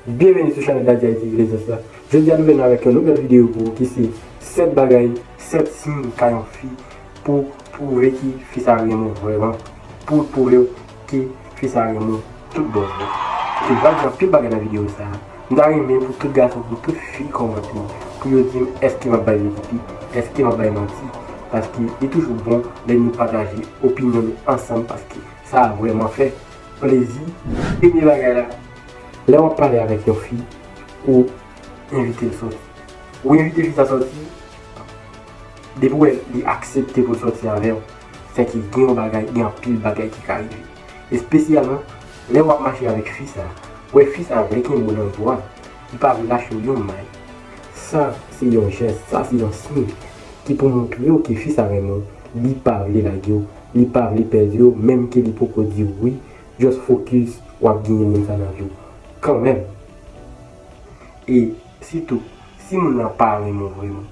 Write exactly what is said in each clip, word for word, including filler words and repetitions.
Byenveni sou chanèl Daddy Haiti Renaissance la. Jodi a nou vin avèk yon nouvèl videyo pou ou ki se sèt bagay, sèt siy ka yon fi pou pwouve ki fi sa renmen w vrèman, pou pwouve w ki fi sa renmen w tout bon vre. E m pral di anpil bagay nan videyo sa a. M ta renmen pou tout gason, pou tout fi kòmante pou yo di m èske m ap bay verite, èske m ap bay manti. Paske li toujou bon lè nou pataje opinyon nou ansanm, paske sa vrèman fè plezi. Premye bagay la, lè w ap pale avèk yon fi, ou envite l sòti. Ou envite fi sa sòti, depi w wè li aksepte pou l sòti avè w, se ke gen yon bagay, gen anpil bagay ki ka rive. Espesyalman, lè w ap mache avèk fi sa, w wè fi sa vle kenbe w nan bra, li pa vle lache w yon may. Sa, se yon jès, sa, se yon siy ki pou montre w ke fi sa renmen w, li pa vle lage w, li pa vle pèdi w, menm ke li poko di w wi, just focus, w ap genyen moun sa nan vi w kanmenm. E sitou, si moun nan pa renmen w vrèman,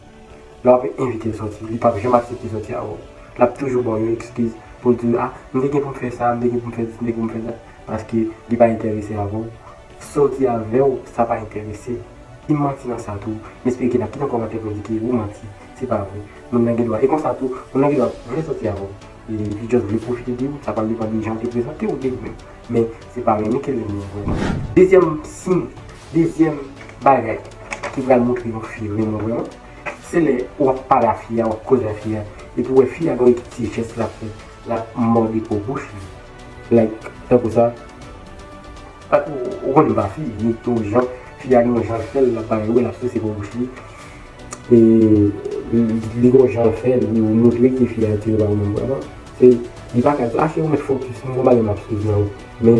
lè w ap envite l sòti, li p ap janm aksepte sòti avè w. L ap toujou ba w yon ekskiz pou l di w, a, m te gen pou m fè sa, m te gen pou m fè dis, m te gen pou m fè dat, paske li pa enterese avè w. Sòti avè w, sa pa enterese l. Li manti nan sa tou. M espere ke n ap kite yon kòmantè pou l di ke ou manti. Se pa vre. Moun nan gen dwa. E konsa tou, moun nan gen dwa vle sòti avè w. E li just vle pwofite de ou. Sa pral depann de jan l te prezante w de li menm. Men se pa renmen ke l renmen w vrèman. Dezyèm siy, dezyèm bagay ki pral montre yon fi renmen w vrèman, se lè w ap pale a fi a, w ap koze a fi a, epi w wè fi a gen yon ti jès l ap fè, l ap mòde po bouch li. Like, tankou sa. Ou, ou konnen pa fi, li tou jan, fi a gen yon jan l fè l, l ap bagay, wè l ap souse po bouch li. E li gon jan l fè, li montre ke fi a atire pa ou menm vrèman. Se, li pa ka di, a cheri ou mèt fokis, m gon bagay m ap swiv nan ou. Men,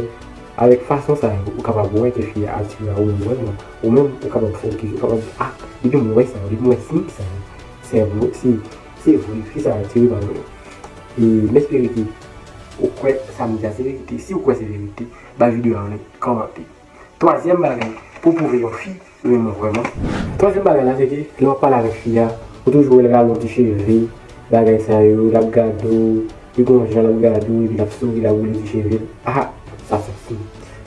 avèk fason sa yo, ou kapab wè ke fi a atire a ou menm vrèman. Ou menm, ou kapab fokis, ou kapab di, a, depi m wè sa yo, depi m wè siy sa yo, se vre, se, se vre, fi sa atire pa ou menm. E m espere ke ou kwè sa m di a se verite. Si ou kwè se verite, bay videyo a yon like, kòmante. Twazyèm bagay, pou pwouve yon fi renmen w vrèman. Twazyèm bagay la, se ke lè w ap pale avèk fi a, ou toujou wè l rale yon ti cheve, bagay sa yo, l ap gade w, li gon jan l ap gade w, epi l ap souri, l ap woule ti cheve l. Ah, sa se yon siy.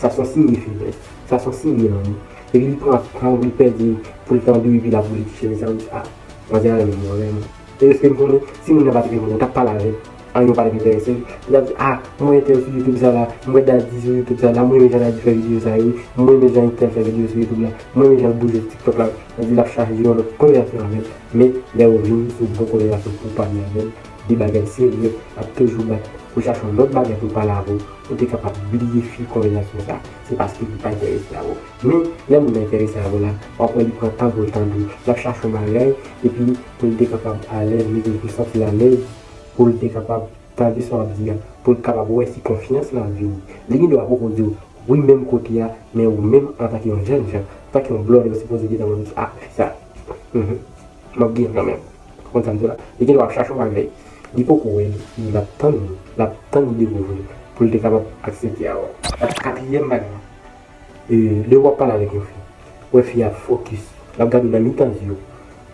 Sa se yon siy de feblès. Sa se yon siy de lanmou. Epi li pran tan, li pèdi pou l tande w, epi l ap woule ti cheve sa, ou di, ah, manzè a renmen mwen vrèman. E èske m konnen, si moun nan pa t renmen w, ou t ap pale avè l, anyen pa t ap enterese l, li t ap di, ah, mwen entèl sou YouTube sa la, m wè Daddy sou YouTube sa la, m renmen jan Daddy fè videyo sa yo, m renmen jan entèl fè videyo sou YouTube la, m renmen jan l bouje sou TikTok la, epi l ap chache yon lòt konvèsasyon avè l. Men, lè ou vin sou bon konvèsasyon pou w pale avè l, de bagay serye, l ap toujou bat pou chache yon lòt bagay pou l pale avè w, pou te kapab bliye fi konvèsasyon sa, se paske li pa enterese avè w. Men, lè moun nan enterese avè w la, w ap wè li pran tan pou l tande w. L ap chache yon bagay, epi pou l te kapab alèz, li pou l santi l alèz, pou l te kapab tande sa w ap di a, pou l kapab wè si konfyans la vini. Li gen dwa poko di w wi menm kote a, men ou menm antanke yon jèn jan, antanke yon blòdè, ou sipoze gentan wè, a, fi sa, mhm, m ap gen kanmenm. Ou konn sa m di w la? Li gen dwa ap chache yon bagay. Li poko wè li, li ap tann li, l ap tann li dekouvri l, pou l te kapab aksepte avè w. Katriyèm bagay, e, lè w ap pale avèk yon fi, wè fi a fokis, l ap gade w nan mitan zye w.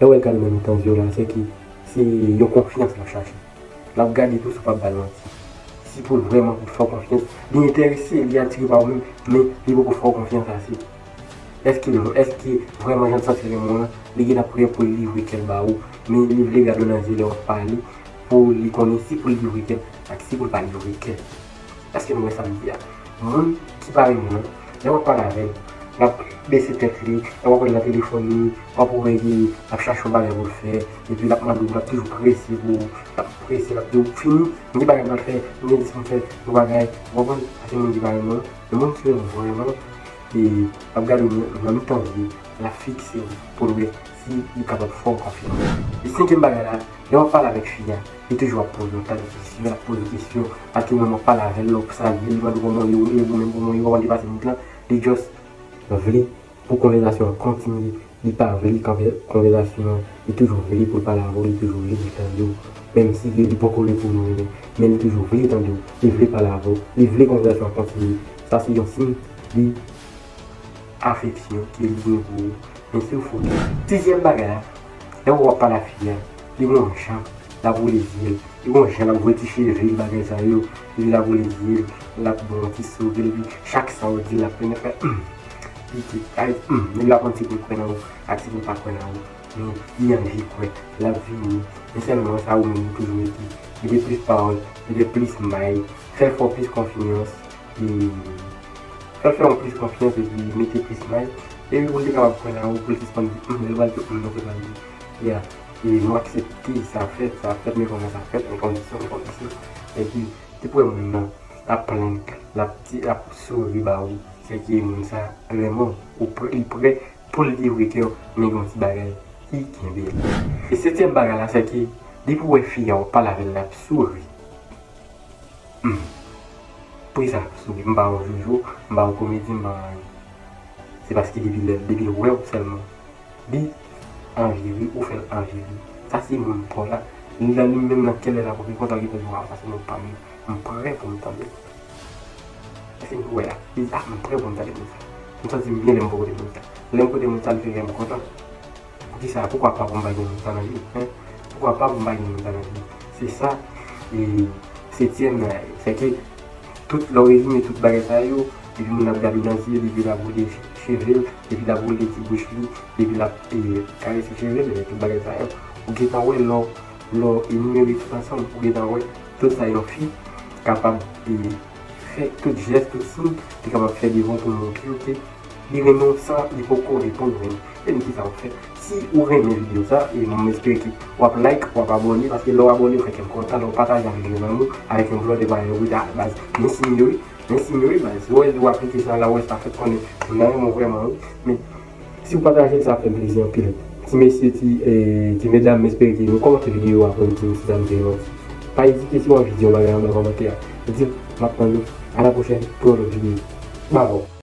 Lè w wè l gade w nan mitan zye w la, se ke se yon konfyans l ap chache. L ap gade tou si w p ap ba l manti. Si pou l vrèman pou l fè w konfyans, li enterese, li atire pa ou menm, men li poko fè w konfyans ase. Èske, èske vrèman jan l santi l renmen w lan, li gentan prè pou l livre kè l ba ou, men li vle gade w nan zye lè w ap pale, pou li konnen si pou l livre kè l ak si pou l pa livre kè l. Èske nou wè sa m di a? Moun ki pa renmen w lan, lè w ap pale avè l, l ap bese tèt li, w ap wè l nan telefòn li, w ap wè li ap chache yon bagay pou l fè, epi l ap mande w, l ap toujou prese pou ou, l ap prese, l ap di w fini, m gen bagay m pral fè, m gen dis pou m fè, yon bagay, w konprann? Sa se moun ki pa renmen w lan. Men moun ki renmen w vrèman, e, l ap gade w nan mitan zye, l ap fikse w pou l wè si li kapab fè w konfyans. E senkyèm bagay la, lè w ap pale avèk fi a, li toujou ap poze yon tas de kesyon, l ap poze kesyon, paske ou menm w ap pale avè l, lè w salye l, li mande w kòman w ye, ou menm kòman w ye, w ap mande pase moun lan, li just vle pou konvèsasyon an kontinye, li pa vle konvè-, konvèsasyon an, li toujou vle pou l pale avè w, li toujou vle pou l tande w, menm si li poko reponn ou, men li toujou vle tande w, li vle pale avè w, li vle konvèsasyon an kontinye. Sa se yon siy de afeksyon ke li gen pou ou. Men si w fou. Sizyèm bagay la, lè w ap pale a fi a, li gen yon jan l ap woule zye l, li gen yon jan l ap voye ti cheve l, bagay sa yo, epi l ap woule zye l, l ap ba w yon ti souri, epi chak sa w di l, l ap fè, hmm. Pitit, ay, hmm, nèg la konn si pou l kwè nan ou ak si pou l pa kwè nan ou. Men li anvi kwè, l ap vini. Men sèlman sa ou menm ou toujou mete, mete plis pawòl, mete plis may, fè l fè w plis konfyans, e fè l fè w plis konfyans epi mete plis may. Epi pou l te kapab kwè nan ou, pou l sispann di, hmm, lè l pral di, hmm, nan se pral di. Ya, e nou aksepte sa fèt, sa fèt, men kòman sa fèt, men kondisyon, men kondisyon. Epi, depi w wè moun nan ap plenn, l ap di, l ap souri ba ou, se ke moun sa renmen w, ou prè, li prè pou l livre kè w, men gen yon ti bagay ki kenbe l. E setyèm bagay la, se ke depi w wè fi a, w pale avè l, l ap souri. Hmm. Poukisa l ap souri? M pa yon jojo, m pa yon komedyen, m pa yon anyen. Se paske depi lè, depi l wè w sèlman, li anvi ri, ou fè l anvi ri. Sa se moun pa w la. Li la li menm nan kè l la pou li kontan, li di, "Waw, sa se moun pa m, m prè pou m tande l." Èske nou wè la? Li di, "Ah, m prè pou m tande moun sa. M santi m byen lè m bò kote moun sa. Lè m kote moun sa, li fè kè m kontan." Poukisa? Poukwa pa pou m pa gen moun sa nan vi m? Hein? Poukwa pa pou m pa gen moun sa nan vi m? Se sa, e, setyèm nan, se ke tout, lè w rezime tout bagay sa yo, depi moun ap gade w nan zye, depi l ap woule cheve l, depi l ap woule ti bouch li, depi l ap, e, karese cheve l, e, tout bagay sa yo, ou gentan wè lè w, lè w enimere tout ansanm, ou gentan wè tout sa yon fi kapab, e, fè, tout jès, tout siy, li kapab fè devan w pou l montre w ke li renmen w san li poko reponn ou menm. E men kisa w ap fè? Si ou renmen videyo sa, e m espere ke w ap like, w ap abòne, paske lè w abòne, ou fè kè m kontan, lè w pataje avèk yon zanmi w, avèk yon blòdè pa gen wi, ah, baz, men si m yo wi, men si m yo wi, baz, ou wè, ou aplike sa la, ou wè sa fèt konnen, moun nan renmen w vrèman wi, men si w pataje l, sa fè m plezi anpil. Ti mesye, ti, e, ti medam, m espere ke nou kòmante videyo a pou n di m si sa m te manti. Pa ezite si w anvi di yon bagay anba kòmantè a. Di l, m ap tann ou. A la pwochèn pou yon lòt videyo. Bye bye.